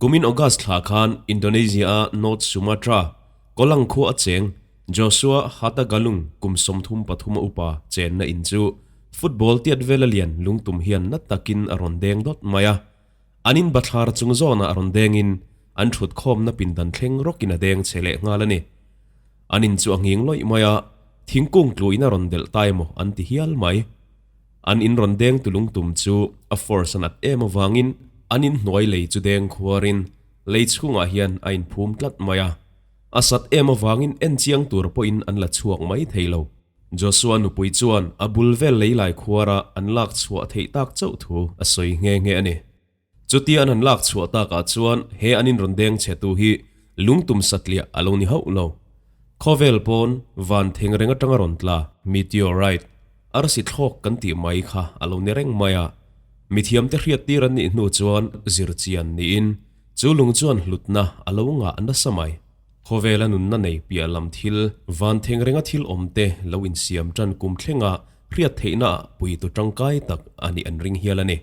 Kumin August thla khan Indonesia-a North Sumatra, Kolang khua a cheng Joshua Hatagalung kum 33 a upa chenna in chu football tiat vela lian lungtum hian na takin a rawn deng dawt mai a. An in bathlar chung zawnah a rawn dengin an thut khawmna pindan thleng rawkin a deng che leh nghal a ni. An in chu a nghing lawih mai a, thingkung tluin a rawn delh ta emaw an ti hial mai. An in rawn deng tu lungtum chu a force a nat em avangin an in hnuai lei chu deng khuarin lei chhungah hian a inphum tlat mai a. A sat em avangin en chiang tur pawhin an la chhuak mai thei lo. Joshua nupui chuan a bul vel lei lai khuara an lak chhuah theih tak chauh thu a sawi nghe nghe a ni. Chutia an han lak chhuah takah chuan he an inrawn deng chhetu hi lungtum satliah a lo ni hauh lo. Khawvel pawn van theng reng atanga rawn tla, meteorite, arsi thlawk kan tih mai kha a lo ni reng mai a. Mithiamte hriattir an nih hnu chuan zirchian niin chu lung chuan hlutna a lo ngah nasa mai. Khawvela nunna nei piah lam thil, van theng renga thil awmte lo insiam tan kum thlenga hriat theihnaah puitu tangkai tak a nih an ring hial a ni.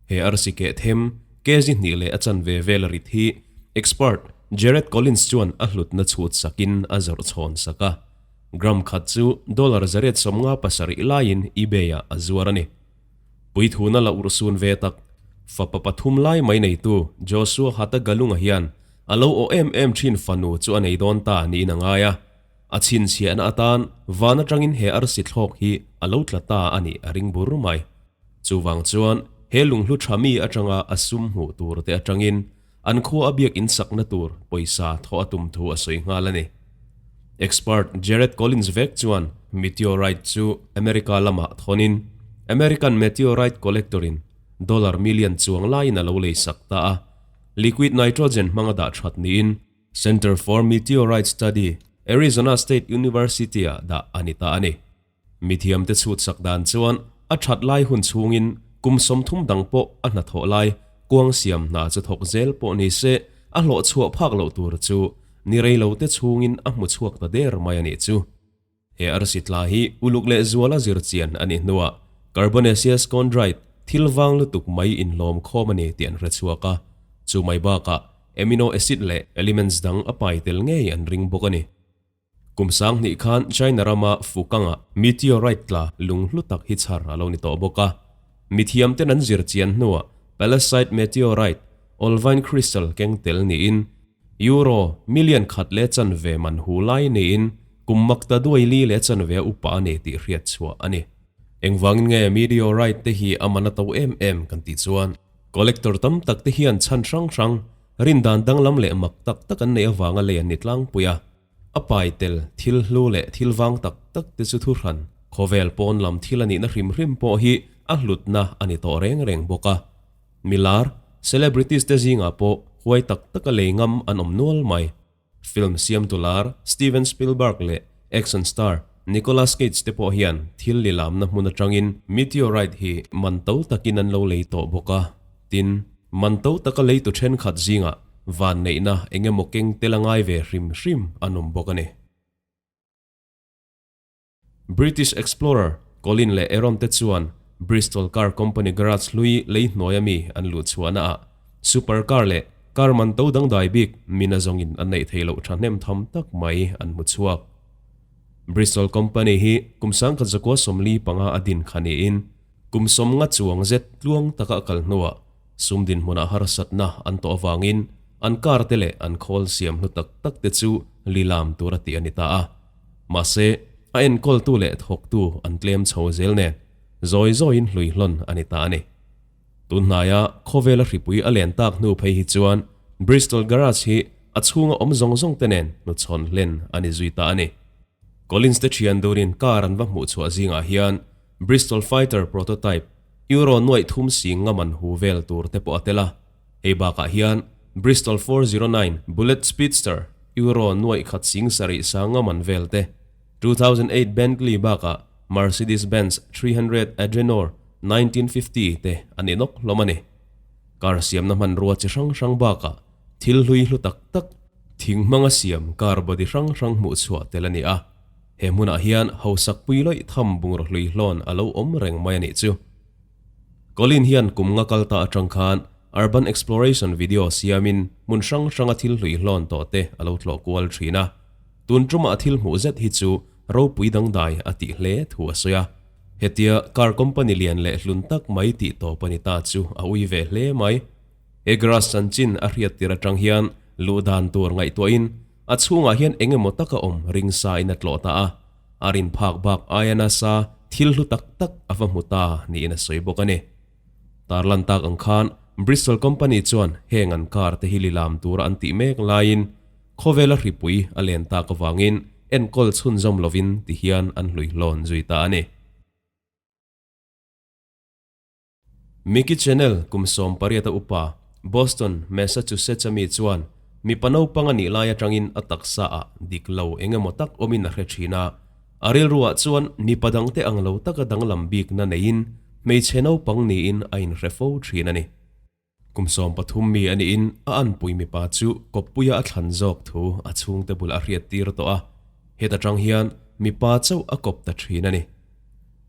He arsi keh them, kg hnih leh a chanve vel a rit hi expert Jared Collins chuan a hlutna chhut sakin a zawrh chhawn sak a. Gram khat chu dollar 157 laiin eBay-ah a zuar a ni. Puithuna la urhsun ve tak, fapa pathum lai mai neitu Joshua Hatagalunga hian a lo aw em em thin fanu chu a nei dawn ta niin a ngai a. A chhinchhiahna atan van atangin he arsi thlawk hi a lo tla ta a nih a ring bur mai. Chuvang chuan he lunghlu tha mi atanga a sum hmuh tur te atangin an khua a biak in sakna tur pawisa thawh a tum thu a sawi nghal a ni. Expert Jared Collins vek chuan meteorite chu America lamah thawnin American meteorite collector-in dollar million chuang laiin a lo lei sak ta a, liquid nitrogen hmanga dah that niin Center for Meteorite Study, Arizona State University-ah dah a ni ta a ni. Mithiamte chhut sak dan chuan a that lai hun chhungin kum 30 dang pawh a hnathawh lai kuang siam hna chu thawk zel pawh ni se a hlawh chhuah phak loh tur chu ni rei lo te chhungin a hmu chhuak ta der mai a nih chu. He arsi tla hi uluk leh zuala zir chian a nih hnuah Carbonaceous chondrite thil vang lutuk mai inhlawm khawm a ni tih an hre chhuak a, chu mai bakah amino acid leh elements dang a pai tel ngei an ring bawk a ni. Kum 2000 khan China rama Fukanga meteorite tla lunghlu tak hi chhar a lo ni tawh bawk a. Mithiamten an zir chian hnuah Pallasite meteorite, olivine crystal keng tel niin Euro million khat leh chanve man hu lai niin kum makta duai li leh chanve a upa a ni tih hriat chhuah a ni. Engvangin nge meteorite te hi a man a to em em kan tih chuan collector tam tak te hian chhan hrang hrang, rindan danglam leh mak tak tak an neih avanga lei an ni tlangpui a. A pai tel, thil hlu leh thil vang tak tak te chu thuhran, khawvel pawn lam thil a nihna hrim hrim pawh hi a hlutna a ni tawh reng reng bawk a. Milar, celebrities te zingah pawh huai tak taka lei ngam an awm nual mai. Film siamtu lar Steven Spielberg leh action star Nicolas Cage te pawh hian thil lilamna hmun atangin meteorite hi man to takin an lo lei tawh bawk a. Tin, man to taka leitu thenkhat zingah vanneihna eng emaw keng tel a ngai ve hrim hrim an awm bawk a ni. British explorer Colin leh Aaron te chuan Bristol Car Company garage hlui lei hnuaia mi an luh chhuahnaah super car leh car man to dangdai bik mina zawngin an neih theih loh thahnem tham tak mai an hmu chhuak. Bristol Company hi kum 1945 a din kha niin Kum 50 chuang zet tluang taka a kal hnuah sum dinhmunah harsatna an tawh avangin an car te leh an khawl siam hnu tak tak te chu lilam tur a tih a ni ta a. Mahse, a enkawltu leh thawktu an tlem chho zel nen zawi zawiin hlui hlawn a ni ta a ni. Tun hnaia khawvela hripui a len tak hnu phei hi chuan Bristol Garage hi a chhunga awm zawng zawng te nen hnuchhawn hlen a ni zui ta a ni. Collins te thian durin car an va hmuh chhuah zingah hian Bristol Fighter prototype Euro nuaih thum sing nga man hu vel tur te pawh a tel a. Hei bakah hian Bristol 409 Bullet Speedster Euro nuaih khat sing sarih sang nga man vel te, 2008 Bentley bakah Mercedes-Benz 300 Adrenor 1950 te an inawk hlawm a ni. Car siamna hmanrua chi hrang hrang bakah thil hlui hlu tak tak, thing hmanga siam car body hrang hrang hmuh chhuah tel a ni a. He hmunah hian hausak pui lawih tham bungraw hlui hlawn a lo awm reng mai a nih chu. Colin hian kum nga kal ta atang khan urban exploration video siamin hmun hrang hranga thil hluihlawn tawh te a lo tlawh kual thin a. Tun tumah a thil hmuh zet hi chu ropui dangdai a tih hle thu a sawi a. Hetia car company lian leh hlun tak mai tih tawp a ni ta chu a ui ve hle mai. He garage chanchin a hriat tir atang hian luh dan tur ngaihtuahin a chhungah hian eng emaw taka awm ring sa in a tlawh ta a, a rin phak bak aia nasa thil hlu tak tak a va hmu ta niin a sawi bawk a ni. Tarlan tak ang khan Bristol company chuan heng an car te hi lilam tura an tih mek laiin khawvela hripui a len tak avangin enkawl chhunzawm lovin ti hian an hluihlawn zui ta a ni. Mickey Channel kum 18 a upa, Boston, Massachusetts a mi chuan mipa naupang a nih lai atangin a taksa ah dik lo eng emaw tak awmin a hre thin a. A rilruah chuan mipa dangte ang lo taka danglam bikna neiin hmeichhe naupang niin a inhre fo thin a ni. Kum 13 mi a niin a anpui mipa chu kawppuia a thlan zawk thu a chhungte bul a hriat tir tawh a, heta tang hian mipa chauh a kawp ta thin a ni.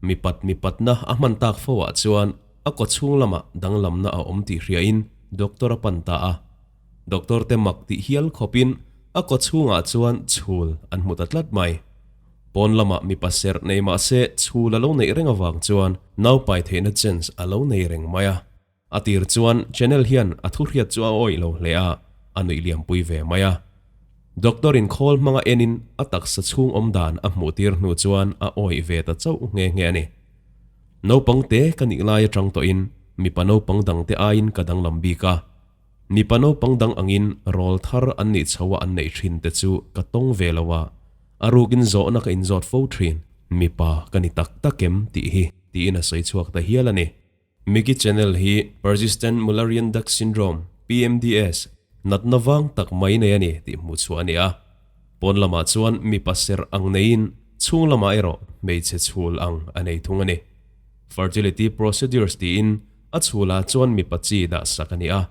Mipat mipatna a hman tak fo ah chuan a kaw chhung lamah danglamna a awm tih hriain doctor a pan ta a. Doctor te mak tih hial khawpin a kaw chhungah chuan chhul an hmu ta tlat mai. Pawn lamah mipa serh nei mahse chhul a lo neih reng avang chuan naupai theihna chance a lo nei reng mai a. A tir chuan Channel hian a thu hriat chu a awih lo hle a, a nuih liampui ve mai a. Doctor in khawl hmanga enin a taksa chhung awm dan a hmuh tir hnu chuan a awih ve ta chauh nghe nghe a ni. Naupang te ka nih lai atang tawhin mipa naupang dang te aiin ka danglam bik a. Mipa naupang dang angin rawl thar an nih chho a an neih thin te chu ka tawng ve lo a, a rukin zawhna ka inzawt fo thin. Mipa ka ni tak tak em tih hi tiin a sawi chhuak ta hial a ni. Mickey Channel hi Persistent Mullerian Duct Syndrome, PMDS, natna vang tak mai nei a ni tih hmuh chhuah a ni a. Pawn lamah chuan mipa serh ang neiin chhung lamah erawh hmeichhe chhul ang a nei thung a ni. Fertility procedures tiin a chhulah chuan mipa chi dah sak a ni a.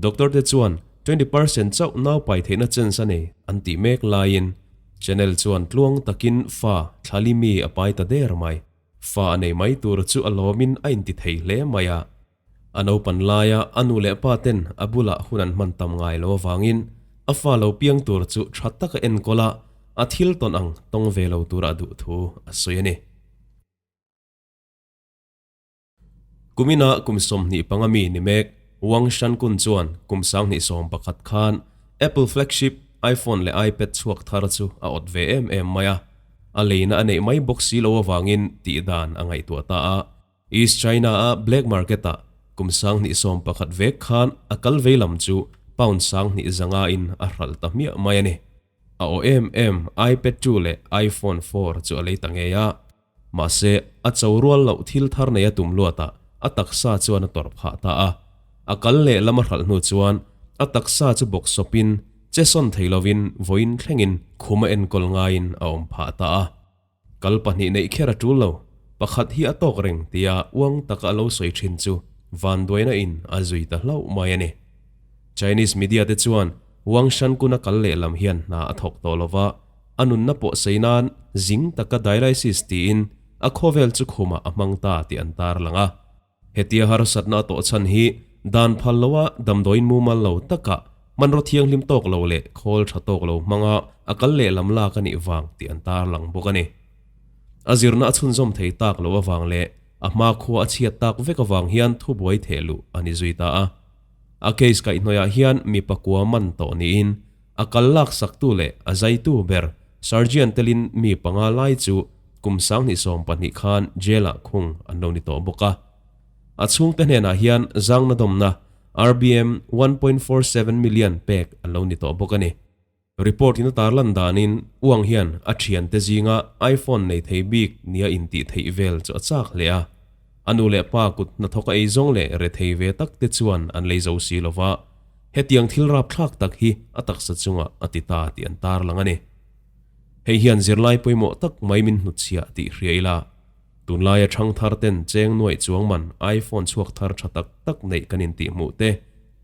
Doctor te chuan 20% chauh naupai theihna chance a nei an tih mek laiin Channel chuan tluang takin fa thlali mi a pai ta der mai. Fa a nei mai tur chu a lawmin a inti thei hle mai a. A naupan laia a nu leh pa ten a bulah hun an hman tam ngai lo avangin a fa lo piang tur chu tha taka enkawl a, a thil tawn ang tawng ve lo tura a duh thu a sawi a ni. Kumina kum 25 mi ni mek Wang Shankun chuan kum 2011 khan Apple flagship iPhone leh iPad chhuak thar chu a awt ve em em mai a. A leina a neih mai bawk si lo avangin tih dan a ngaihtuah ta a. East China-a black market-ah kum 2011 vek khan a kal vei lam chu pound 2500 in a hralh ta hmiah mai a ni. A aw em em iPad 2 leh iPhone 4 chu a lei ta ngei a. Mahse, a cho rual loh thil thar nei a tum luatah a taksa chuan a tawrh phah ta a. A kal leh lam a hralh hnu chuan a taksa chu bawk sawpin che sawn thei lovin vawiin thlengin khum a enkawl ngaiin a awm phah ta a. Kal pahnih neih kher a tul lo, pakhat hi a tawk reng tia uang taka a lo sawi thin chu vanduaina in a zui ta hlauh mai a ni. Chinese media te chuan Wang Shankun a kal leh lam hian hna a thawk tawh lova, a nunna pawh sei nan zing taka dialysis tiin a khawvel chu khumah a hmang ta tih an tarlang a. Hetia harsatna a tawh chhan hi dan phal loa damdawiin mumal lo takah hmanraw thianghlim tawk lo leh khawl tha tawk lo hmanga a kal leh lam lak a nih vang tih an tarlang bawk a ni. A zirna a chhunzawm thei tak loh avang leh a hmakhua a chhiat tak vek avang hian thubuai theh luh a ni zui ta a. A case kaihhnawihah hian mi pakua man tawh niin a kal lak saktu leh a zaitu ber Sergeant telin mi panga lai chu kum 2012 khan jail-ah khung an lo ni tawh bawk a. A chhungte hnenah hian zangna dawmna RBM 1.47 million pek an lo ni tawh bawk a ni. Report in a tarlan danin Uang hian a thiante zinga iPhone nei thei bik nia intih theih vel chu a chak hle a. A nu leh pa kut hnathawk a eizawng leh rethei ve tak te chuan an lei zo si lova, hetiang thil rapthlak tak hi a taksa chungah a ti ta tih an tarlang a ni. Hei hian zirlai pawimawh tak mai min hnutchhiah tih hria ila, tunlaia thangthar ten cheng nuaih chuang man iPhone chhuak thar tha tak tak neih kan intihhmuh te,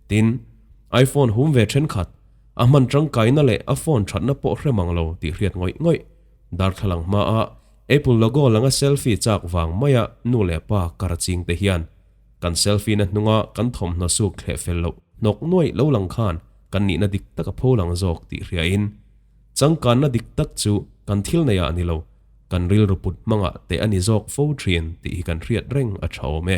tin, iPhone hum ve thenkhat, A hman tangkaina leh a phone thatna pawh hre mang lo tih hriat ngawih ngawih. Darthlalang hmaa Apple logo langa selfie chak vang maia nu leh pa kar ching te hian. Kan selfie na hnunga kan thawmhnaw suk thleh fel loh hnawk nuaih lo lang khan kan nihna dik tak a pho lang zawk tih hriain changkanna dik tak chu kan thil neih ah ni lo, kan rilru put hmangah teh a ni zawk fo thin tih hi kan hriat reng a tha awm e.